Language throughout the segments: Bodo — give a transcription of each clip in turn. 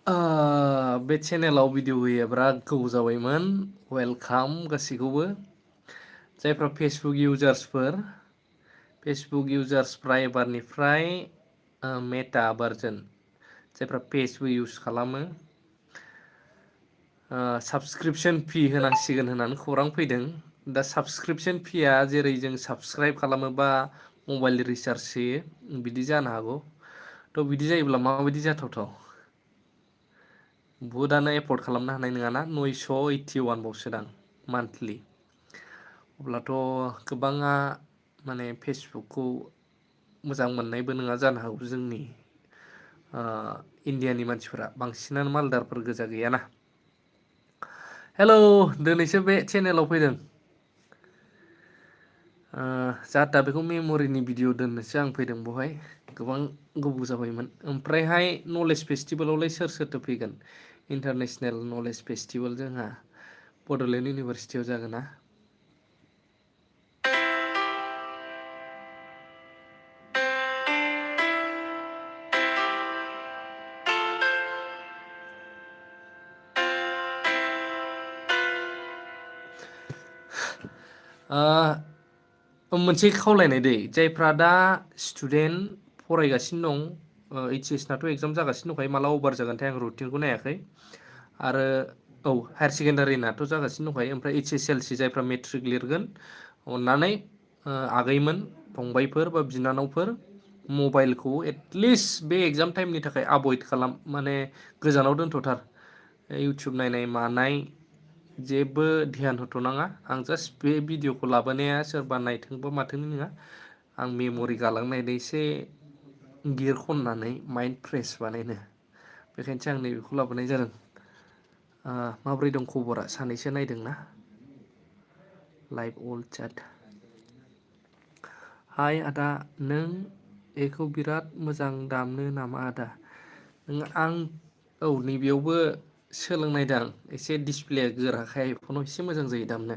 बे चेनेलाव भिडिअ होयो बिराद गोबाव जाबायमोन वेलकाम गासैखौबो जायफ्रा फेसबुक इउजार्सफ्रा एबारनिफ्राय मेटा भार्जन जायफ्रा फेसबुक इउज खालामो साबस्क्रिप्शन फी होनांसिगोन होननानै खौरां फैदों दा साबस्क्रिप्शन फीया जेरै जों साबस्क्राइब खालामोबा मबाइल रिचार्ज होयो बिदि जानो हागौ थ' बिदि जायोब्ला माबायदि जाथावथाव बुहुदानो एफर्ड खालामनो हानाय नङाना 981 बावसो दां मान्थलि अब्लाथ' गोबाङा माने फेसबुकखौ मोजां मोननायबो नङा जानो हागौ जोंनि इण्डियानि मानसिफोरा बांसिनानो मालदारफोर गोजा गैयाना हेलौ दिनैसो बे चेनेलाव फैदों जाता बेखौ मेम'रिनि भिडिअ दोननोसो आं फैदों बेवहाय गोबां गोबाव जाबायमोन ओमफ्रायहाय नलेज फेस्टिभेलावलाय सोर सोरथो फैगोन इन्टारनेसनेल नलेज फेस्टिभेल जोंहा बड'लेण्ड इउनिभारसिटियाव जागोन ना मोनसे खावलायनाय दै जायफ्रा दा स्टुडेन्ट फरायगासिनो दं एच एस नाथ' एग्जाम जागासिनो दंखायो माला अभार जागोनथाय आं रुटिनखौ नायाखै आरो औ हायार सेकेन्डारिनाथ' जागासिनो दंखायो ओमफ्राय एच एस एल सि जायफ्रा मेट्रिक लिरगोन अननानै आगैमोन फंबायफोर बा बिनानावफोर मबाइलखौ एटलिस्ट बे एग्जाम टाइमनि थाखाय एभयड खालाम माने गोजानाव दोनथ'थार इउटुब नायनाय मानाय जेबो ध्यान होथ'नाङा आं जास्ट बे भिडिअखौ लाबोनाया सोरबा नायथोंबा माथोंनि नङा आं मेम'रि गालांनायनो एसे गिर खननानै माइन्ड फ्रेस बानायनो बेखायनोसो आं नैबेखौ लाबोनाय जादों माब्रै दं खबरा सानैसो नायदोंना लाइभ अल चेट हाय आदा नों बेखौ बिराद मोजां दामनो नामा आदा आं औ नैबेयावबो सोलोंनायदां एसे डिसप्लेया गोराखाय फनाव एसे मोजां जायो दामनो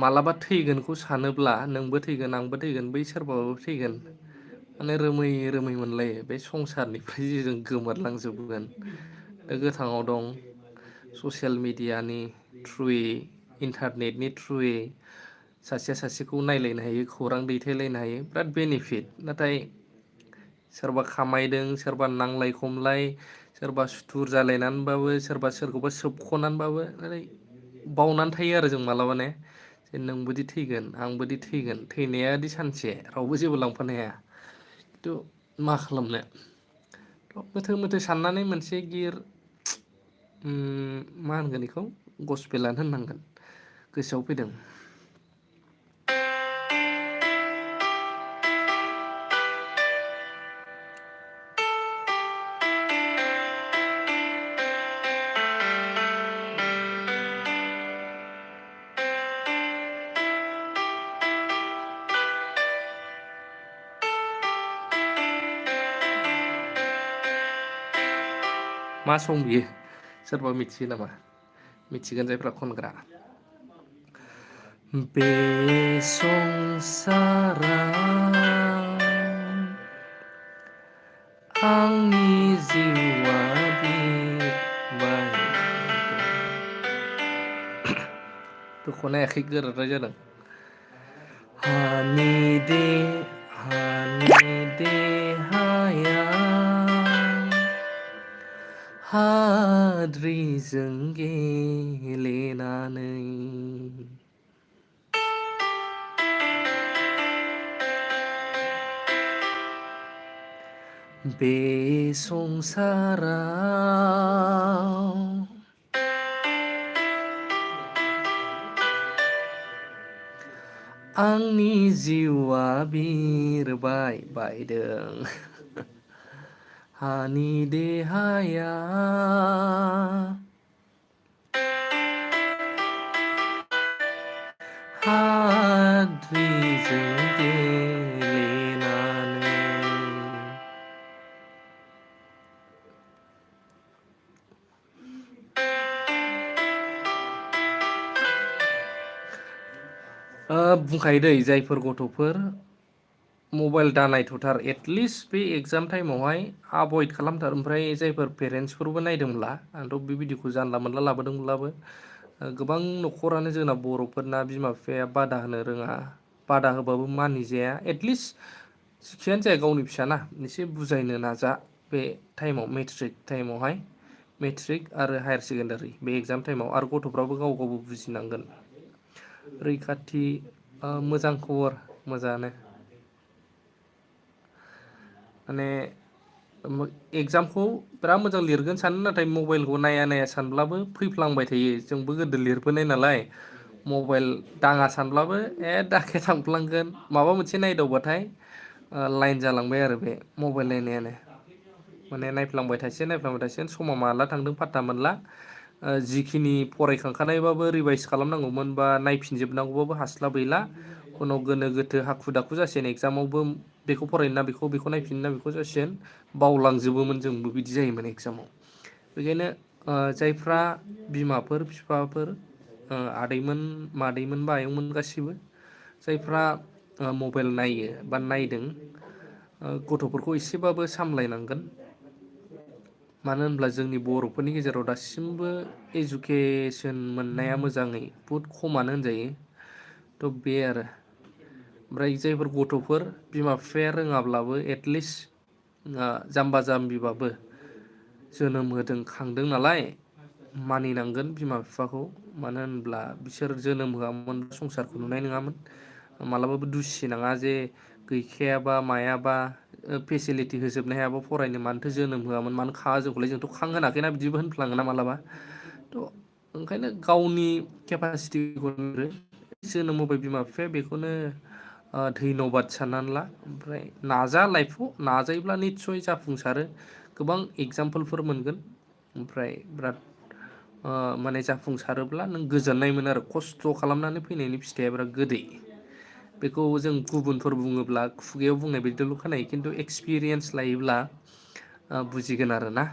मालाबा थैगोनखौ सानोब्ला नोंबो थैगोन आंबो थैगोन बै सोरबाबो थैगोन माने रोमै रोमै मोनलायो बे संसारनिफ्राय जों गोमोरलांजोबगोन गोथाङाव दं ससियेल मिडियानि थ्रुयै इन्टारनेटनि थ्रुयै सासेया सासेखौ नायलायनो हायो खौरां दैथायलायनो हायो बिराद बेनिफिट नाथाय सोरबा खामायदों सोरबा नांलाय खमलाय सोरबा सुथुर जालायनानैबाबो सोरबा सोरखौबा सोबख'नानैबाबो बावनानै थायो आरो जों मालाबा ने जे नोंबोदि थैगोन आंबोदि थैगोन थैनायादि सानसे रावबो जेबो लांफानो हाया खिन्थु मा खालामनो मोथो मोथो साननानै मोनसे गिर मा होनगोन बेखौ गसपेलानो होननांगोन गोसोआव फैदों मा सं बियो सोरबा मिथियो नामा मिथिगोन जायफ्रा खनग्रा बे संसाराव आंनि जिउआ दुखु नायाखै गोरोबनाय जादों हानि देहाया हाद्रिजों गेलेनानै बे संसाराव आंनि जिउआ बिरबाय बायदों हानि देहाया जों गेलेनानै बुंखायो दै जायफोर गथ'फोर मबाइल दा नायथ'थार एटलिस्ट बे एग्जाम टाइमावहाय एभयड खालामथार ओमफ्राय जायफोर पेरेन्टसफोरबो नायदोंब्ला आंथ' बे भिडिअखौ जानला मोनला लाबोदोंब्लाबो गोबां न'खरानो जोंना बर'फोरना बिमा बिफाया बादा होनो रोङा बादा होबाबो मानिजाया एटलिस्ट जिखियानो जाया गावनि फिसाना एसे बुजायनो नाजा बे टाइमाव मेट्रिक टाइमावहाय मेट्रिक आरो हायार सेकेन्डारि बे एग्जाम टाइमाव आरो गथ'फ्राबो गाव गावबो बुजिनांगोन रैखाथि मोजां खबर मोजाङानो माने एग्जामखौ बिराद मोजां लिरगोन सानो नाथाय मबाइलखौ नाया नाया सानब्लाबो फैफ्लांबाय थायो जोंबो गोदो लिरबोनाय नालाय मबाइल दाङा सानब्लाबो दाखे थांफ्लांगोन माबा मोनसे नायदावबाथाय लाइन जालांबाय आरो बे मबाइल नायनायानो माने नायफ्लांबाय थासिगोन समा माला थांदों फात्ता मोनला जिखिनि फरायखांखानायबाबो रिभाइस खालामनांगौमोन बा नायफिनजोबनांगौबाबो हास्लाबहैला उनाव गोनो गोथो हाखु दाखु जासिगोन एग्जामावबो बेखौ फरायनो ना बेखौ नायफिनो ना बेखौ जासिगोन बावलांजोबोमोन जोंबो बिदि जायोमोन एग्जामाव बेखायनो जायफ्रा बिमाफोर बिफाफोर आदैमोन मादैमोन बा आयंमोन गासिबो जायफ्रा मबाइल नायो बा नायदों गथ'फोरखौ एसेबाबो सामलायनांगोन मानो होनब्ला जोंनि बर'फोरनि गेजेराव दासिमबो एजुकेसन मोननाया मोजाङै बुहुद खमानो होनजायो थ' बे आरो ओमफ्राय जायफोर गथ'फोर बिमा बिफाया रोङाब्लाबो एटलिस्ट जाम्बा जाम्बिबाबो जोनोम होदों खांदों नालाय मानिनांगोन बिमा बिफाखौ मानो होनब्ला बिसोर जोनोम होआमोन संसारखौ नुनाय नङामोन मालाबाबो दुसिनाङा जे गैखायाबा मायाबा फेसिलिटि होजोबनो हायाबा फरायनो मानोथो जोनोम होआमोन मानो खाङा जोंखौलाय जोंथ' खांहोनाखैना बिदिबो होनफ्लाङोना मालाबा थ' ओंखायनो गावनि केपासिटिखौ जोनोम होबाय बिमा बिफाया बेखौनो धैन'बाद साननानै ला ओमफ्राय नाजा लाइफआव नाजायोब्ला निस्सय जाफुंसारो गोबां एगजामपोलफोर मोनगोन ओमफ्राय बिराद माने जाफुंसारोब्ला नों गोजोननाय मोनो आरो खस्थ' खालामनानै फैनायनि फिथाइया बिराद गोदै बेखौ जों गुबुनफोर बुङोब्ला खुगायाव बुंनाय बायदिल' खोनायो खिन्थु एक्सपिरियेन्स लायोब्ला बुजिगोन आरो ना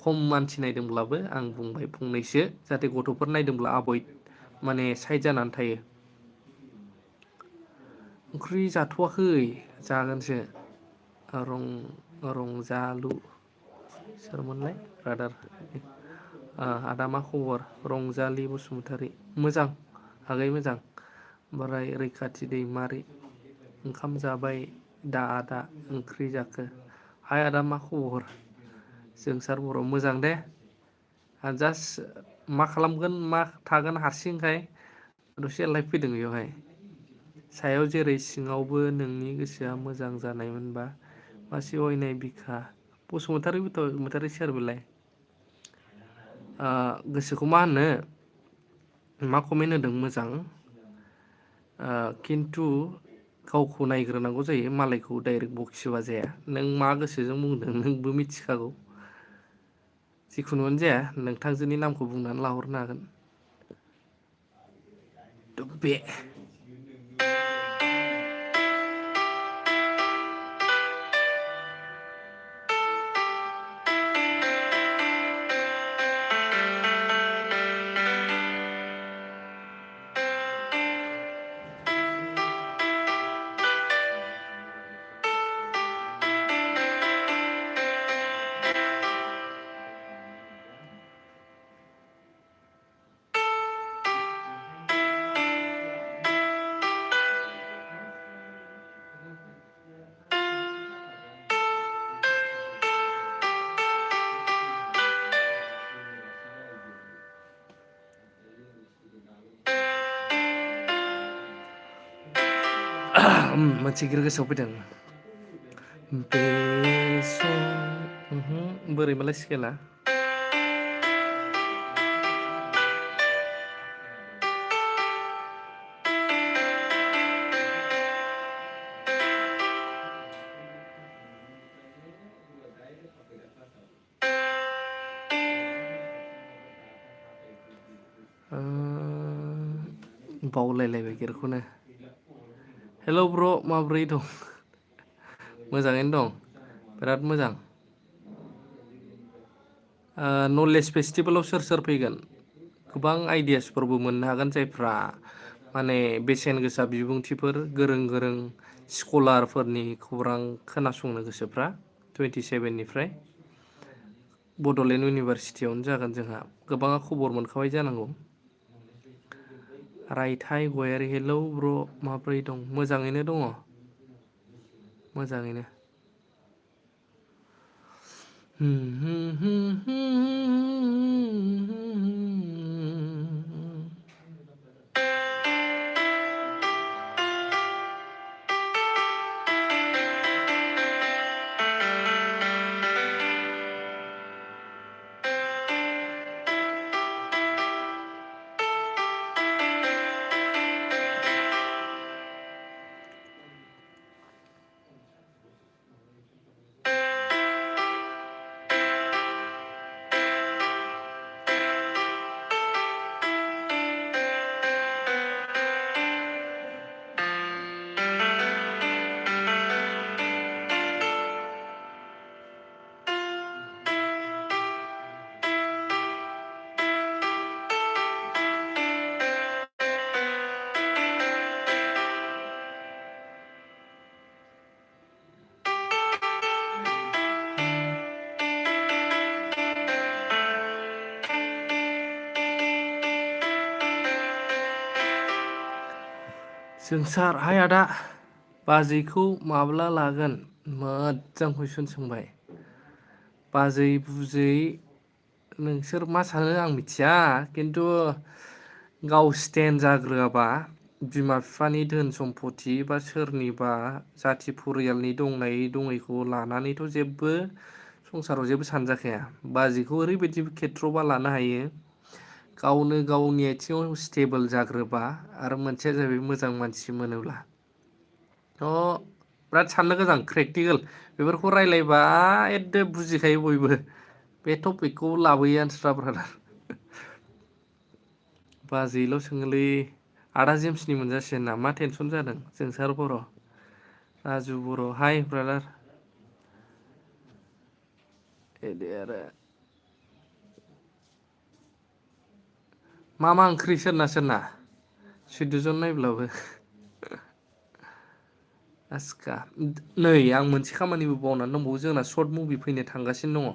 खम मानसि नायदोंब्लाबो आं बुंबाय फंनैसो जाहाथे गथ'फोर नायदोंब्ला एभयड माने साइड जानानै थायो ओंख्रि जाथ'वाखै जागोनसो रंजालु सोरमोनलाय ब्रादार आदा मा खबर रंजालि बसुमतारी मोजां आगै मोजां ओमफ्राय रैखाथि दैमारि ओंखाम जाबाय दा आदा ओंख्रि जाखो हाय आदा मा खबर जोंसार बर' मोजां दे जास्ट मा खालामगोन मा थागोन हारसिंखाय दसे लाइभ फैदों बेयावहाय सायाव जेरै सिङावबो नोंनि गोसोआ मोजां जानायमोनबा मासे अयनाय बिखा बसुमतारी सोर बेलाय गोसोखौ मा होननो मा कमेन्ट होदों मोजां खिन्थु गावखौ नायग्रोनांगौ जायो मालायखौ डाइरेक्ट बखिबा जाया नों मा गोसोजों बुंदों नोंबो मिथिखागौ जिखुनुआनो जाया नोंथांजोनि नामखौ बुंनानै लाहरनो हागोन बे मोनसे गिदिर गोसोआव फैदों बोरैबालाय स्केला बावलायलायबाय गिरखौनो हेलौ ब्र' माब्रै दं? मोजाङैनो दं बिराद मोजां। नलेज फेस्टिभेलाव सोर सोर फैगोन? गोबां आइडियासफोरबो मोननो हागोन जायफ्रा माने बेसेन गोसा बिबुंथिफोर गोरों गोरों स्कलारफोरनि खौरां खोनासंनो गोसोफ्रा 27निफ्राय बड'लेण्ड इउनिभारसिटियावनो जागोन जोंहा गोबाङा खबर मोनखाबाय जानांगौ। रायथाइ गयारि हेलौ ब्र' माब्रै दं? मोजाङैनो दङ मोजाङैनो। जोंसार हाय आदा बाजैखौ माब्ला लागोन? मोजां कुइसन सोंबाय। बाजै बुजै नोंसोर मा सानो आं मिथिया खिन्थु गाव स्टेन्ड जाग्रोआबा बिमा बिफानि धोन सम्फथि बा सोरनिबा जाथि फरियालनि दंनाय दङैखौ लानानैथ' जेबो संसाराव जेबो सानजाखाया। बाजैखौ ओरैबायदि खेथ्र'बा लानो हायो गावनो गावनि आथिङाव स्टेबोल जाग्रोबा आरो मोनसेया जाहैबाय मोजां मानसि मोनोब्ला थ' बिराद साननो गोनां प्रेक्टिकेल बेफोरखौ रायलायबा एददो बुजिखायो बयबो। बे टपिकखौ लाबोयो आनस्रा ब्रादार। बाजैल' सोङोलै आदा जेम्सनि मोनजासिगोन ना मा टेनसन जादों जोंसार बर'? राजु बर' हाय ब्रादार। एदे आरो मा ओंख्रि सोरना सोरना 14 जन नायब्लाबो आसखा नै आं मोनसे खामानिबो बावनानै दंबावो जोंना सर्ट मुभि फैनो थांगासिनो दङ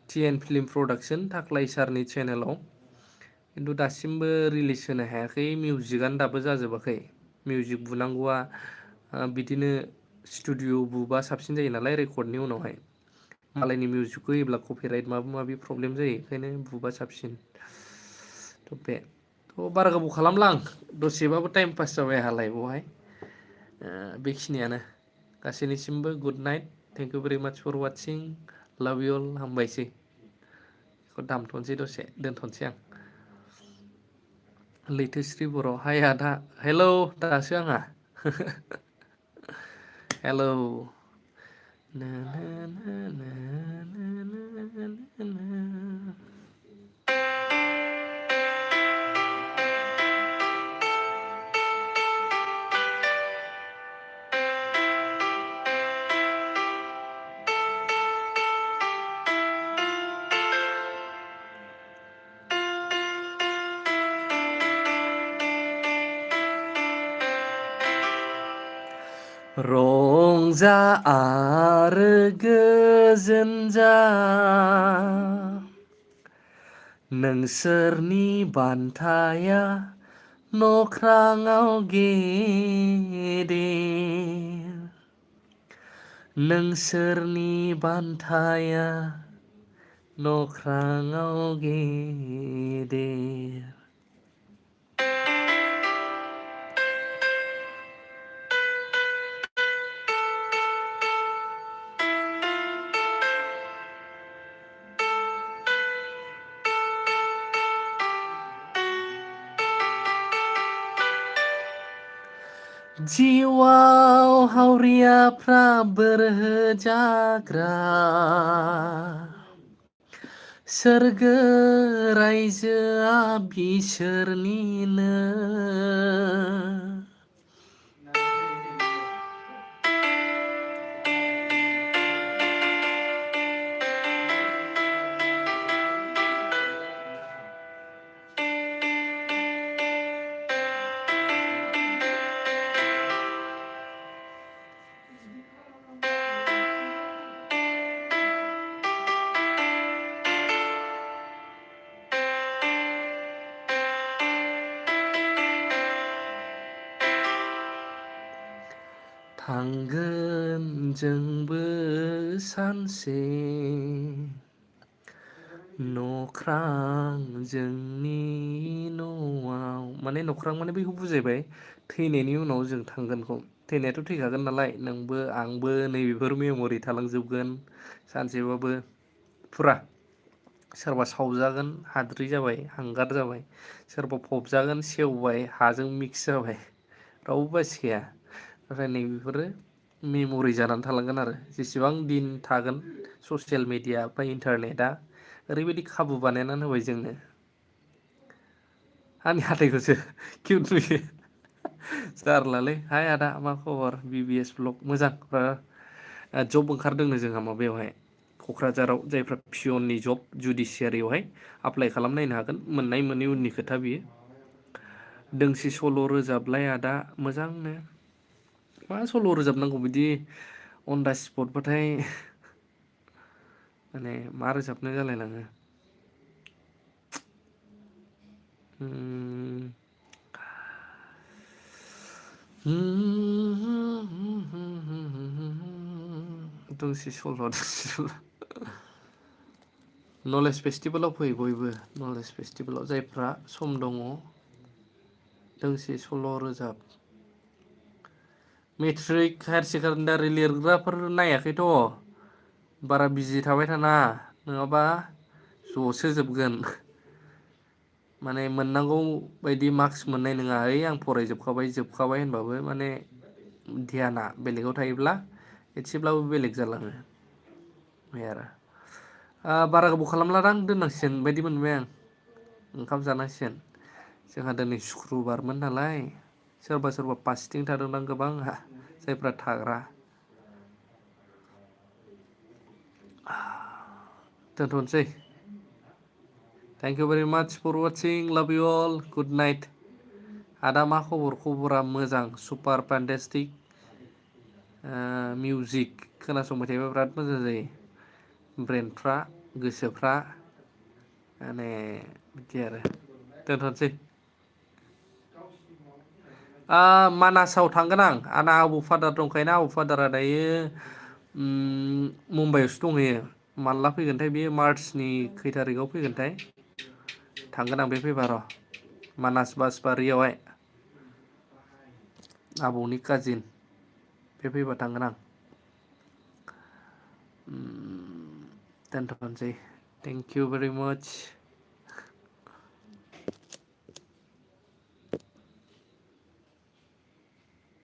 TN फिल्म प्रडाक्सन थाख्लाय सारनि चेनेलाव खिन्थु दासिमबो रिलिज होनो हायाखै मिउजिकआनो दाबो जाजोबाखै। मिउजिक बुनांगौआ बिदिनो स्टुडिअ' बुबा साबसिन जायो नालाय रेकर्डनि उनावहाय मालायनि मिउजिकखौ होयोब्ला कपिराइट माबा माबि प्रब्लेम जायो ओंखायनो बुबा साबसिन। थ' बे थ' बारा गोबाव खालामला आं दसेबाबो टाइम पास जाबाय आंहालाय बेवहाय बेखिनियानो गासैनिसिमबो good night thank you very much for watching love you अल हामबायसै। बेखौ दामथ'नोसै दसे दोनथ'नोसै आं। लैथोश्री बर' हाय आदा हेलौ दासो आंहा हेलौ रंजा आरो गोजोन जा नोंसोरनि बान्थाया नख्राङाव गेदेर नोंसोरनि बान्थाया नख्राङाव गेदेर। जिउआव हावरियाफ्रा बोर होजाग्रा सोरगो रायजोआ बिसोरनिनो थांगोन जोंबो सानसे नख्रां जोंनि न'आव माने नख्रां माने बेखौ बुजायबाय थैनायनि उनाव जों थांगोनखौ थैनायाथ' थैखागोन नालाय नोंबो आंबो नैबेफोर मेम'रि थालांजोबगोन सानसेबाबो फुरा सोरबा सावजागोन हाद्रि जाबाय हांगार जाबाय सोरबा फबजागोन सेवबाय हाजों मिक्स जाबाय रावबो बासिखाया नाथाय नैबेफोरो मेम'रि जानानै थालांगोन आरो जेसेबां दिन थागोन ससियेल मेडिया बा इन्टारनेटआ ओरैबायदि खाबु बानायनानै होबाय जोंनो आंनि हाथाइखौसो किउट नुयो जारलालै हाय आदा मा खबर BBS ब्लग मोजां जब ओंखारदोंनो जोंहा माबायावहाय क'क्राझाराव जायफ्रा पियननि जब जुडिसियारियावहाय एप्लाइ खालामनायनो हागोन मोननाय मोनै उननि खोथा बियो दोंसे सल' रोजाबलाय आदा मोजांनो मा सल' रोजाबनांगौ बिदि अन दा स्पटबाथाय माने मा रोजाबनो जालायलाङो दोंसे सल' नलेज फेस्टिभेलाव फै बयबो नलेज फेस्टिभेलाव जायफ्रा सम दङ दोंसे सल' रोजाब मेट्रिक हायार सेकेन्डारि लिरग्राफोर नायाखैथ' बारा बिजि थाबाय थाना नङाबा जसो जोबगोन माने मोननांगौ बायदि मार्कस मोननाय नङा ओइ आं फरायजोबखाबाय जोबखाबाय होनबाबो माने ध्याना बेलेगाव थायोब्ला एसेब्लाबो बेलेग जालाङो बे आरो बारा गोबाव खालामलादां दोननांसिगोन बायदि मोनबाय आं ओंखाम जानांसिगोन जोंहा दिनै सुक्रुबारमोन नालाय सोरबा सोरबा फास्टिं थादोंदां गोबां जायफ्रा थाग्रा दोनथ'नोसै thank you very much for watching love you all good night आदा मा खबर खबरा मोजां सुपार फेन्टास्टिक मिउजिक खोनासंबाय थायोबा बिराद मोजां जायो ब्रेनफ्रा गोसोफ्रा माने बिदि आरो दोनथ'नोसै मानासाव थांगोन आंना आबौ फादार दंखायोना आबौ फादारा दायो मुम्बाइआवसो दंहैयो माला फैगोनथाय बेयो मार्चनि खै थारिखआव फैगोनथाय थांगोन आं बे फैबा र' मानास बासबारियावहाय आबौनि काजिन बे फैबा थांगोन आं दोनथ'नोसै थेंक इउ भेरि माच